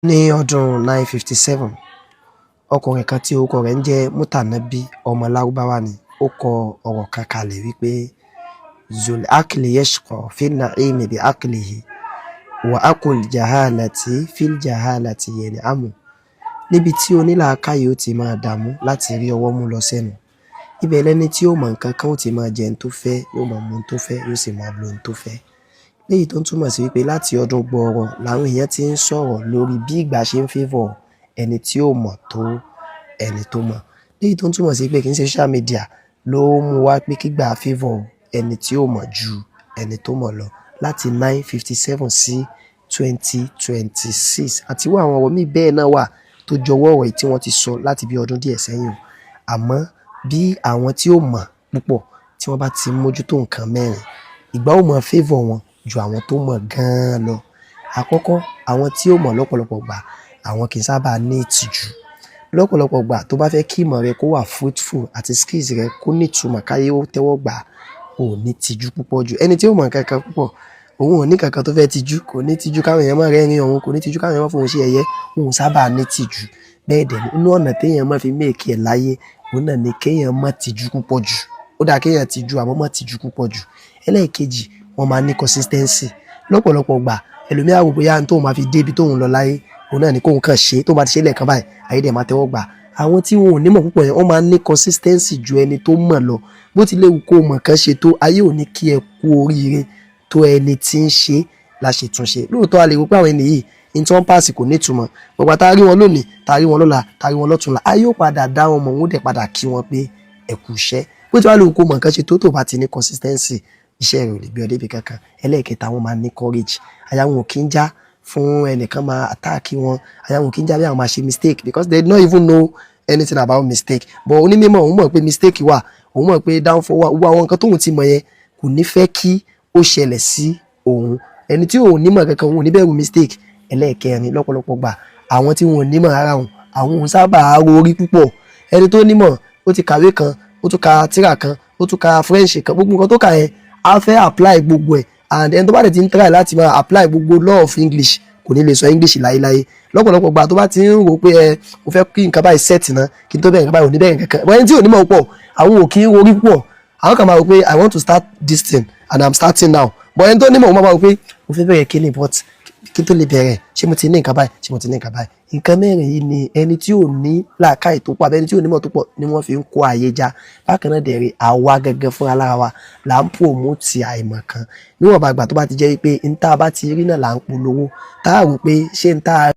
Ní ọdún 957, ọkùnrin kan tí orúkọ rẹ̀ ń jẹ́ Mutanabbi, ọmọ Lárúbáwá ni, ó kọ ọ̀rọ̀ kan kalẹ̀ wípé "Zul akli yashqa fi na'imi bi aklihi wa akul jahalati fil jahalati yan'amu." Níbi tí onílàákàyè ó ti máa dààmú láti rí ọwọ́ mú lọ sẹ́nu, ibẹ̀ lẹni tí ó mọ nǹkan kan ó ti máa jẹ ohun tó fẹ́, yóò máa mu ohun tó fẹ́, yóò sì máa lo ohun tó fẹ́. Léyìí tó ń túmọ̀ sí wípé láti ọdún gbọọrọ làwọn èèyàn ti ń sọ̀rọ̀ lórí bí ìgbà ṣe ń favour ẹni tí ó mọ̀ tó ẹni tó mọ̀. Léyìí tó ń túmọ̀ sí pé kì í ṣe social media ló mú wá pé kígbà favour ẹni tí ó mọ̀ ju ẹni tó mọ̀ lọ láti 957 sí 2026. Àti wá àwọn ọ̀rọ̀ míì bẹ́ẹ̀ náà wà tó jọwọ́ ọ̀rọ̀ yìí tí wọ́n ti sọ láti bí ọdún díẹ̀ sẹ́yìn o. Àmọ́ bí àwọn tí ó mọ̀ púpọ̀ tí wọ́n bá ti mójútó nǹkan mẹ́rin, ìgbà ó máa favour wọn ju àwọn tó mọ̀ gan-an lọ. Àkọ́kọ́, àwọn tí ó mọ̀ lọ́pọ̀lọpọ̀ gbà, àwọn kì í sábà ní ìtìjú. Lọ́pọ̀lọpọ̀ gbà, tó bá fẹ́ kí ìmọ̀ rẹ kó wà fruitful àti skills rẹ kó ní ìtumọ̀ káyé ó tẹ́wọ́ gbà, ò ní tìjú púpọ̀ jù. Ẹni tí ó mọ̀ nǹkan kan púpọ̀, òun ò ní kankan tó fẹ́ tijú, kò ní tijú káwọn èèyàn máa rẹ́rìn òun, kò ní tijú káwọn èèyàn máa fòun ṣe yẹ̀yẹ́, òun sábà ní tìjú. Bẹ́ẹ̀ dẹ̀ ni, inú ọ̀nà téèyàn máa fi make ẹ̀ láyé, òun náà ni kéèyàn má tijú púpọ̀ jù. Ó dáa kéèyàn tijú, àmọ́ má tijú púpọ̀ jù. Ẹlẹ́ẹ̀kejì, wọ́n máa ní consistency. Lọ́pọ̀lọpọ̀ gbà, ẹlòmíì á wò bóyá ohun tóun máa fi dé ibi tóun lọ láyé, òun náà ni kóun kàn ṣe, tóun bá ti ṣe lẹ́ẹ̀kan báyìí, ayé dẹ̀ máa tẹ́wọ́ gbà. Àwọn tí wọn ò nímọ̀ púpọ̀ yẹn, wọ́n máa ń ní consistency ju ẹni tó mọ̀ lọ. Bó ti léwu kó mọ̀ kán ṣe tó, ayé ò ní kí ẹ kú oríire tó ẹni tí ń ṣe láṣetúnṣe. Lóòótọ́, a lè wò pé àwọn ẹni yìí ní tí wọ́n pass kò ní ìtumọ̀. Gbogbo tá a rí wọn lónìí, tá a rí wọn lọ́la, tá a rí wọn lọ́túnla, ayé ó padà dá wọn mọ̀, wọ́n ó dẹ̀ padà kí wọn pé ẹ kú iṣẹ́. Bó ti wá léwu kó mọ̀ nǹkan ṣe tó tó bá ti ní consistency, iṣẹ́ rẹ̀ ò lè gbé ọ débi kankan. Ẹlẹ́ẹ̀kẹta, wọ́n máa ní courage. Àyà wọn ò kí ń já fún ẹnìkan máa attack wọn. Àyà wọn kì í jábí àwọn máa ṣe mistake because they don't even know anything about mistake. But onímọ̀, òun mọ̀ pé mistake wà, òun mọ̀ pé downfall wà. Gbogbo àwọn nǹkan tóun ti mọ̀ yẹn, kò ní fẹ́ kí ó ṣẹlẹ̀ sí òun. Ẹni tí òun nímọ̀ kankan, òun ò ní bẹ̀rù mistake. Ẹlẹ́ẹ̀kẹrin, lọ́pọ̀lọpọ̀ gbà, àwọn tí wọn ò nímọ̀ rárá wọn, àwọn òun sábà rorí púpọ̀. Ẹni tó nímọ̀, ó ti kàwé kan, ó tún ka tírà kan, ó tún ka French kan, gbogbo nǹkan tó kà yẹn, á fẹ́ apply gbogbo ẹ̀. And ẹni tó bá dẹ̀ ti ń try láti máa apply gbogbo law of English, kò ní lè sọ English láéláé. Lọ́pọ̀lọpọ̀ gbà, tó bá ti ń rò pé ẹ mo fẹ́ kí nǹkan báyìí set ná kí n tó bẹ̀rẹ̀ nǹkan báyìí, ò ní bẹ̀rẹ̀ nǹkan kan. But ẹni tí ò ní mọ̀ pọ̀, àwọn ò kí ń rorí púpọ̀. Àwọn kan máa rò pé "I want to start this thing and I'm starting now." But ẹni tó nímọ̀, òun máa rò pé mo fẹ́ bẹ̀rẹ̀ kíni, but kí n tó lè bẹ̀rẹ̀, ṣé mo ti ní nǹkan báyìí? Ṣé mo ti ní nǹkan báyìí? Nǹkan mẹ́rin yìí ni ẹni tí ò ní làákàyè tó pọ̀ àbí ẹni tí ò nímọ̀ tó pọ̀ ni wọ́n fi ń kó àyè já. Bákan náà dẹ̀ rí, àwa gẹ́gẹ́ fúnra lára wa là ń promote àìmọ̀ kan. Níwọ̀nba àgbà tó bá ti jẹ́ pé n tá a bá ti rí náà là ń polówó, tá a rò pé ṣé n tá a